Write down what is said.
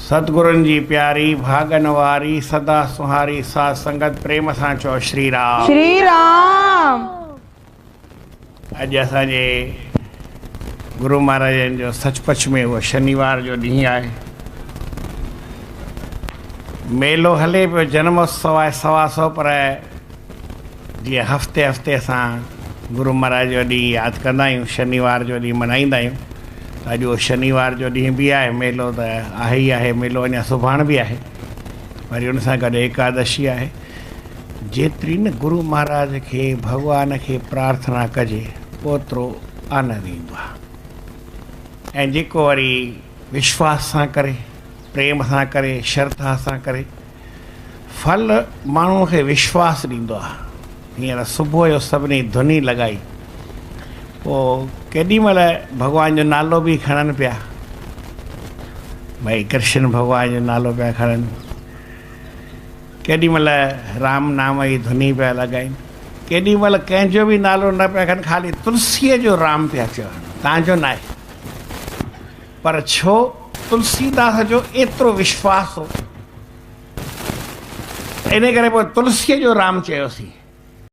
ستگرن جي پياري، ڀاڳن واري، سدا سهاري ساڌ سنگت پريم سان چئو شري رام. شري رام. اڄ اسان جي گرو مهاراجن جو سچ پچ ۾ اهو شنيوار جو ڏينهن آهي. ميلو هلي پيو، جنم اتسو آهي سوا سو، پر جيئن هفتي هفتي اسان گرو مهاراج جو ڏينهن ياد ڪندا آهيون، شنيوار جو ڏينهن ملهائيندا آهيون، ته اڄ اهو شنيوار جو ڏينهن به آهي. ميلو ته آهي ئي آهي، ميلو اڃا سڀاڻ به آهي، وري ان سان گڏ ايڪادشي آهي. جيتري نه گرو مهاراج کي، ڀڳوان کي پرارٿنا ڪجي، اوترو آنند ايندو آهي. ۽ جيڪو وري وشواس سان ڪري، پريم سان ڪري، شرڌا سان ڪري، ڦل ماڻهوء کي وشواس ڏيندو آهي. هينئر صبح جو سڀني ڌوني لڳائي، پوء ڪيڏي مهل ڀڳوان جو نالو به کڻن پيا، ڀئي ڪرشن ڀڳوان جو نالو پيا کڻن، ڪيڏي مهل رام نام جي ڌوني پيا لڳائين، ڪيڏي مهل ڪنهن جو به نالو نه پيا کڻن، خالي تلسيء جو رام پيا چون، تان جو ناهي. پر ڇو تلسيداس جو ايترو وشواس هو، انهيء ڪري پوء تلسيء جو رام چيوسين.